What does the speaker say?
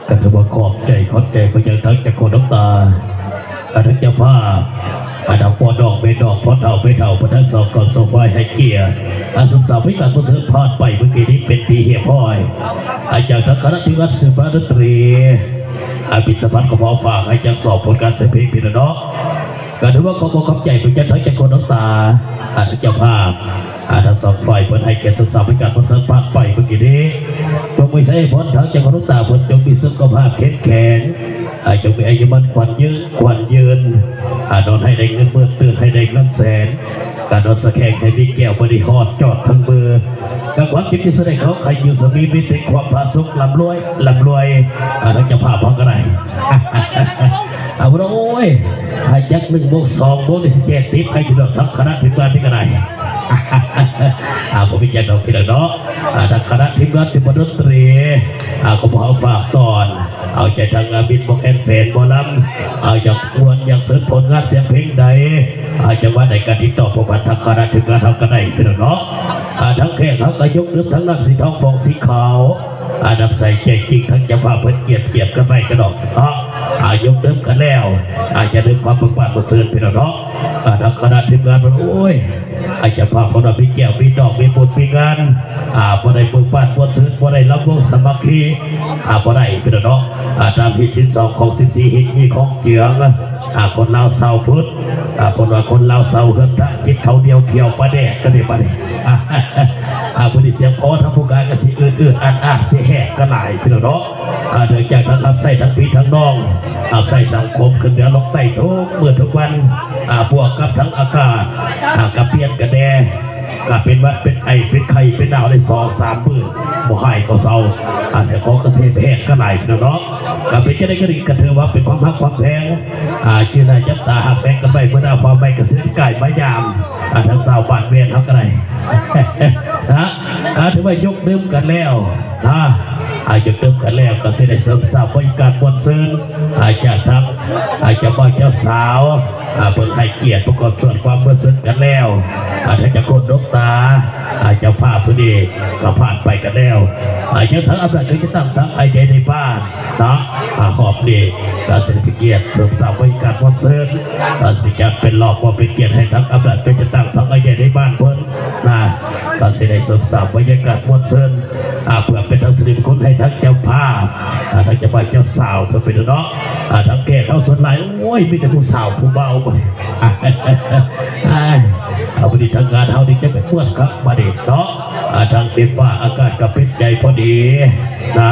ກໍຖືວ່າຂອບໃຈ ຂອບໃຈໄປຍັງທັງເຈົ້າຂອງນ້ຳຕາ ແລະ ທັງເຈົ້າພາບ ອາ ທັງພໍ່ນ້ອງແມ່ນ້ອງ ພໍ່ເຖົ້າແມ່ເຖົ້າ ເພິ່ນທັງສອງຄອບສອງຝ່າຍໃຫ້ກຽດ ອາ ສືບສານວຽກການປະເຊີນຜ່ານໄປເມື່ອກີ້ນີ້ເປັນທີ່ຮຽບຮ້ອຍ ອາ ຈາກທາງຄະນະທີມງານສືບສານດົນຕີ ອາ ພິດສະພັດກໍມາຝາກໃຫ້ຈັກສອງຜົນງານເສຍງເພງພີ່ນ້ອງເນາະ ກໍຖືວ່າຂໍບອກຂອບໃຈໄປຍັງທັງເຈົ້າຂອງນ້ອງຕາ ອາ ທັງເຈົ້າພາບ ອາ ທັງສອງຝ່າຍເພິ່ນໃຫ້ກຽດສືບສານວຽກການປະເຊີນຜ່ານໄປເມື່ອກີ້ນີ້ ຈົ່ງມີໄຊຍະພອນ ທັງເຈົ້າຂອງນ້ອງຕາເພິ່ນຈົ່ງມີສຸຂະພາບເຂັ້ມແຂງ ອາ ຈົ່ງມີອາຍຸໝັ້ນຂວັນຍືນ ຂວັນຍືນ ອາ ນອນໃຫ້ໄດ້ເງິນໝື່ນ ຕື່ນໃຫ້ໄດ້ເງິນແສນ ການນອນສະແຂງໃຫ້ມີແກ້ວບໍ່ໄດ້ຮອດຈອດເຖິງມື ການຄວາມຄິດທີ່ສະແດງເຂົາໃຫ້ຢູ່ສະມີມີແຕ່ຄວາມຜາສຸກ ລ່ຳລວຍ ລ່ຳລວຍ ອາ ທັງເຈົ້າພາບເຮົາກໍໄດ້ ອາ ໂອ້ຍ ໃຫ້ຈັກໜຶ່ງໂມງສອງໂມງນີ້ຊິແຈກຕິບໃຫ້ຢູ່ດອກ ທັງຄະນະທີມງານນີ້ກໍໄດ້ ອາ ບໍ່ມີຫຍັງດອກພີ່ນ້ອງເນາະ ອາ ທັງຄະນະທີມງານສິບບົດດົນຕີ ອາ ຂອງພວກເຮົາຝາກຕ້ອນ ເອົາໃຈທາງອາ ມິດບໍ່ແຄນແຟນໝໍລຳ ເອົາຢາກມ່ວນຢາກເຊີນຜົນງານສຽງເພງໃດ ອາ ຈັງຫວະໃດກໍຕິດຕໍ່ພົວພັນທາງຄະນະທີມງານເຮົາກໍໄດ້ພີ່ນ້ອງເນາະ ອາ ທາງແຂກເຮົາກໍຍົກດື່ມທັງນ້ຳສີທອງຟອງສີຂາວ ອາ ນ້ຳໃສໃຈຈິງ ທາງເຈົ້າພາບເພິ່ນກຽມ ກຽມກັນໄວ້ກັນດອກເນາະ ອາ ຍົກດື່ມກັນແລ້ວ ອາ ຈະດື່ມຄວາມເບີກບານມ່ວນຊື່ນພີ່ນ້ອງເນາະ ອາ ທາງຄະນະທີມງານເພິ່ນ ໂອ້ຍ ອາ ເຈົ້າພາບເພິ່ນວ່າມີແກ້ວມີດອກ ມີບຸນມີງານ ອາ ບໍ່ໄດ້ເບີກບານມ່ວນຊື່ນ ບໍ່ໄດ້ລຳວົງສາມັກຄີ ອາ ບໍ່ໄດ້ພີ່ນ້ອງເນາະ ອາ ຕາມຮີດສິບສອງ ຄອງສິບສີ່ ຮີດມີຂອງເຈືອງ ອາ ຄົນລາວເຊົາພຸດ ອາ ເພິ່ນວ່າຄົນລາວເຊົາເຮືອນທາງ ກິນເຂົ້າໜຽວ ຂຽວປາແດກ ກໍໄດ້ບາດນີ້ ອາ ມື້ນີ້ສຽງຄໍທາງຜູ້ກາຍກໍຊິອືດໆ ອາດໆ ຊິແຫບກໍຫຼາຍພີ່ນ້ອງເນາະ ອາ ເນື່ອງຈາກທັງຮັບໃຊ້ທັງພີ່ທັງນ້ອງ ຮັບໃຊ້ສັງຄົມຂຶ້ນເໜືອລົງໃຕ້ທຸກມື້ທຸກວັນ ອາ ບວກກັບທັງອາກາດ ອາ ກໍປ່ຽນກັນແດ່ ກໍເປັນຫວັດເປັນໄອເປັນໄຂ້ເປັນໜາວໄດ້ສອງສາມມື້ ບໍ່ຫາຍກໍເຊົາ ອາ ສຽງຄໍກໍຊິແຫບກໍຫຼາຍພີ່ນ້ອງເນາະ ກໍເປັນຈັ່ງໃດກໍດີ ກໍຖືວ່າເປັນຄວາມຮັກຄວາມແພງ ອາ ຈື່ໜ້າຈັບຕາຮັກແພງກັນໄວ້ ມື້ໜ້າຟ້າໃໝ່ກໍຊິໄດ້ກາຍມາຢາມ ອາ ທາງຊາວບ້ານແວ່ນເຮົາກໍໄດ້ ນະ ອາ ຖືວ່າຍົກດື່ມກັນແລ້ວ ນະ ອາ ຍົກດື່ມກັນແລ້ວ ກໍຊິໄດ້ເສີມສ້າງບັນຍາກາດມ່ວນຊື່ນ ອາ ຈາກທາງ ອາ ເຈົ້າບ່າວເຈົ້າສາວ ອາ ເພິ່ນໃຫ້ກຽດປະກອບສ່ວນຄວາມມ່ວນຊື່ນກັນແລ້ວ ອາ ທາງເຈົ້າໂຄດດົກຕາ ອາ ເຈົ້າພາບຜູ້ນີ້ກໍຜ່ານໄປກັນແລ້ວ ອາ ຍັງທັງອຳນາດການຈັດຕັ້ງທັງອ້າຍໃຫຍ່ໃນບ້ານ ເນາະ ອາ ຮອບນີ້ກໍຊິໄດ້ເປັນກຽດເສີມສ້າງບັນຍາກາດມ່ວນຊື່ນ ກໍຊິຈັດເປັນຮອບມອບເປັນກຽດໃຫ້ທັງອຳນາດການຈັດຕັ້ງທັງອ້າຍໃຫຍ່ໃນບ້ານເພິ່ນນະ ກໍຊິໄດ້ເສີມສ້າງບັນຍາກາດມ່ວນຊື່ນ ອາ ເພື່ອເປັນທັງສິລິມຸງຄຸນໃຫ້ທັງເຈົ້າພາບ ອາ ທັງເຈົ້າບ່າວເຈົ້າສາວເພິ່ນໄປເນາະ ອາ ທັງແຂກເຮົາສ່ວນຫຼາຍ ໂອ້ຍ ມີແຕ່ຜູ້ສາວຜູ້ບ່າວ ອາ ອາ ມື້ນີ້ທາງງານເຮົານີ້ຈະໄປມ່ວນຄັກບາດນີ້ເນາະ ອາ ທັງເປັນຟ້າອາກາດກໍເປັນໃຈພໍດີນະ